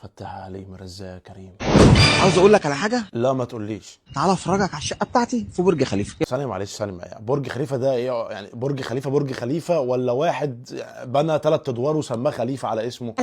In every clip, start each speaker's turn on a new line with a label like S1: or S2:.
S1: فتح عليهم رزاق يا كريم.
S2: عاوز اقول لك على حاجة.
S1: لا ما تقوليش.
S2: تعالى افرجك على الشقة بتاعتي في برج خليفة.
S1: ثانية معلش ثانية، برج خليفة ده ايه يعني؟ برج خليفة برج خليفة ولا واحد بنى 3 ادوار وسماه خليفة على اسمه؟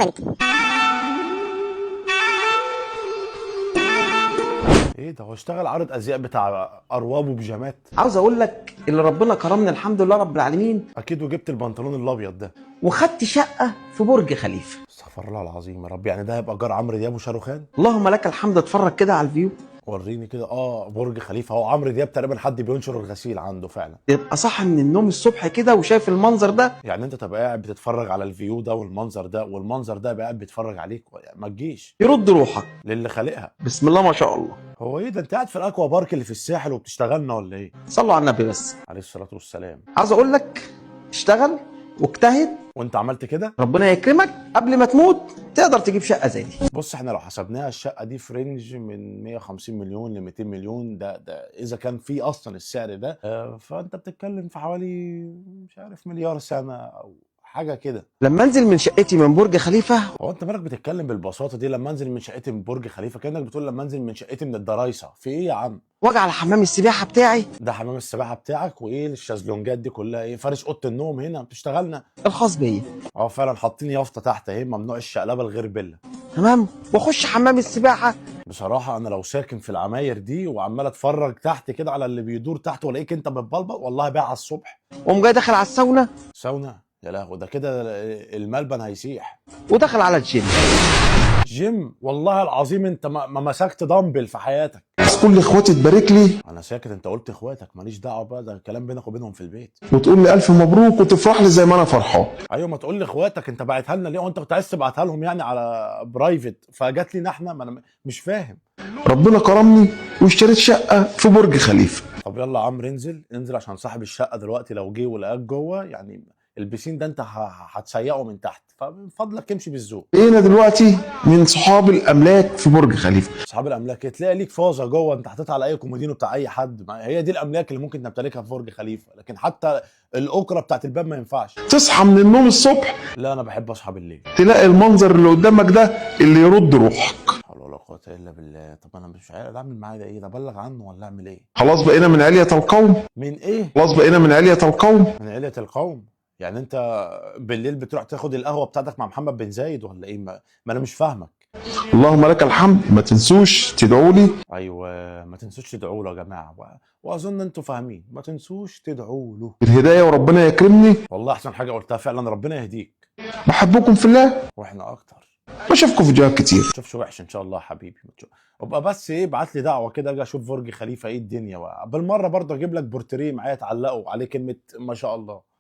S1: ايه ده، هو اشتغل عارض ازياء بتاع ارواب وبيجامات؟
S2: عاوز اقول لك اللي ربنا كرمني الحمد لله رب العالمين،
S1: اكيد. وجبت البنطلون الابيض ده
S2: وخدت شقه في برج خليفة.
S1: استغفر الله العظيم يا رب، يعني ده هيبقى جار عمرو دياب وشاروخان؟
S2: اللهم لك الحمد. اتفرج كده على ال view.
S1: وريني كده. برج خليفة، هو عمرو دياب تقريبا حد بينشر الغسيل عنده فعلا.
S2: تبقى صاحي من النوم الصبح كده وشايف المنظر ده.
S1: يعني انت تبقى قاعد بتتفرج على ال view ده والمنظر ده، والمنظر ده يبقى قاعد بيتفرج عليك، ما تجيش
S2: يرد روحك
S1: للي خالقها.
S2: بسم الله ما شاء الله.
S1: هو ايه ده، انت قاعد في ال aqua park اللي في الساحل وبتشتغلنا ولا ايه؟
S2: صلوا على النبي بس.
S1: عليه الصلاة والسلام.
S2: عاوز اقول لك اشتغل واجتهد،
S1: وانت عملت كده؟
S2: ربنا يكرمك قبل ما تموت تقدر تجيب شقه زي دي.
S1: بص احنا لو حسبناها الشقة دي في range من 150 مليون ل 200 مليون، ده اذا كان في اصلا السعر ده، فانت بتتكلم في حوالي مش عارف مليار سنة او حاجة كده.
S2: لما انزل من شقتي من برج خليفة.
S1: هو انت مالك بتتكلم بالبساطة دي؟ لما انزل من شقتي من برج خليفة كانك بتقول لما انزل من شقتي من الدرايسه. في ايه يا عم؟
S2: واجي على حمام السباحة بتاعي.
S1: ده حمام السباحة بتاعك؟ وايه الشازلونجات دي كلها؟ ايه فارش اوضة النوم هنا؟ بتشتغلنا؟
S2: الخاص بيا.
S1: فعلا حاطين يافطة تحت اهي، ممنوع الشقلبه الغير بله.
S2: تمام. واخش حمام السباحة.
S1: بصراحة انا لو ساكن في العماير دي وعمال اتفرج تحت كده على اللي بيدور تحت والاقيك انت بتبلبل، والله بيع على الصبح.
S2: واقوم جاي داخل على الساونا.
S1: ساونا؟ يا لهوي، ده كده الملبن هيسيح.
S2: ودخل على الجيم.
S1: جيم؟ والله العظيم انت ما مسكت دمبل في حياتك.
S3: بس كل اخواتي تبارك لي
S1: انا ساكت، انت قلت اخواتك، ماليش دعوه بقى، ده كلام بينك وبينهم في البيت.
S3: وتقول لي الف مبروك وتفرح لي زي ما انا فرحان.
S1: ايوه ما تقول لاخواتك، انت باعتها لنا ليه؟ وانت كنت عايز تبعتها لهم يعني على private فجات لي احنا؟ ما انا مش فاهم.
S3: ربنا كرمني واشتريت شقه في برج خليفة.
S1: طب يلا يا عمرو انزل انزل، عشان صاحب الشقة دلوقتي لو جه ولقاك جوه يعني البسين ده انت هتسيقه من تحت، فمن فضلك امشي بالذوق.
S3: بقينا دلوقتي من صحاب الاملاك في برج خليفة.
S1: اصحاب الاملاك تلاقي ليك فازة جوه انت حاططها على اي كومودينو بتاع اي حد، ما هي دي الاملاك اللي ممكن تمتلكها في برج خليفة، لكن حتى الاكره بتاعت الباب ما ينفعش.
S3: تصحى من النوم الصبح
S1: لا انا بحب اصحى بالليل.
S3: تلاقي المنظر اللي قدامك ده اللي يرد روحك.
S1: لا حول ولا قوة الا بالله. طب انا مش عارف اعمل معاه ده ايه، ده ابلغ عنه ولا اعمل ايه؟
S3: خلاص بقينا من علية القوم.
S1: من ايه؟
S3: خلاص بقينا من علية القوم.
S1: من علية القوم؟ يعني انت بالليل بتروح تاخد القهوة بتاعتك مع محمد بن زايد ولا ايه؟ ما انا مش فاهمك.
S3: اللهم لك الحمد. ما تنسوش تدعوا لي.
S1: ايوه ما تنسوش تدعوا له يا جماعة، واظن انتوا فاهمين، ما تنسوش تدعوا له
S3: بالهداية وربنا يكرمني.
S1: والله احسن حاجة قلتها فعلا، ربنا يهديك.
S3: بحبكم في الله.
S1: واحنا اكتر.
S3: بشوفكم فيديوهات كتير.
S1: ما تشوفش وحش ان شاء الله يا حبيبي. ابقى بس ايه، ابعت لي دعوه كده اجي اشوف برج خليفة ايه الدنيا بقى. بالمرة برضه اجيب لك بورتريه معايا تعلقه عليه كلمة ما شاء الله.